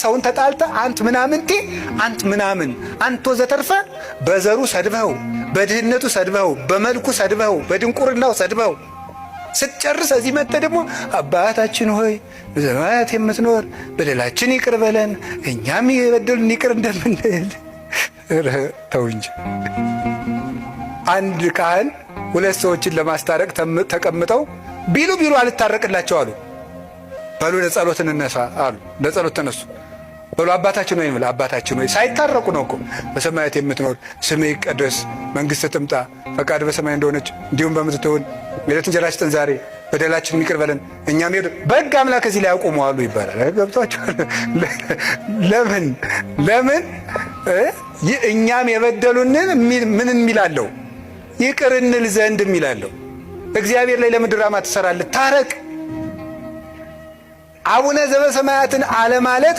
ሰውን ተጣልተ አንት ምናምንቴ፣ አንት ምናምን፣ አንት ወዘተርፈ በዘሩ ሰድበው፣ በድህነቱ ሰድበው፣ በመልኩ ሰድበው፣ በድንቁርናው ሰድበው ስትጨርስ እዚህ መጥተህ ደግሞ አባታችን ሆይ በሰማያት የምትኖር በደላችን ይቅር በለን እኛም የበደሉን ይቅር እንደምንል። ተው እንጂ። አንድ ካህን ሁለት ሰዎችን ለማስታረቅ ተቀምጠው ቢሉ ቢሉ አልታረቅላቸው አሉ። በሉ ለጸሎት እንነሳ አሉ። ለጸሎት ተነሱ። በሉ አባታችን ሆይ እንበል። አባታችን ሆይ ሳይታረቁ ነው እኮ። በሰማያት የምትኖር ስምህ ይቀደስ፣ መንግስትህ ትምጣ፣ ፈቃድ በሰማይ እንደሆነች እንዲሁም በምድር ትሁን። የዕለት እንጀራችንን ስጠን ዛሬ፣ በደላችንን ይቅር በለን እኛም ሄዱ በሕግ አምላክ እዚህ ላይ ያቆመዋሉ ይባላል። ገብቷቸዋል። ለምን ለምን እኛም የበደሉንን ምን የሚላለው ይቅር እንል ዘንድ የሚላለው። እግዚአብሔር ላይ ለምን ድራማ ትሰራለህ? ታረቅ። አቡነ ዘበሰማያትን አለማለት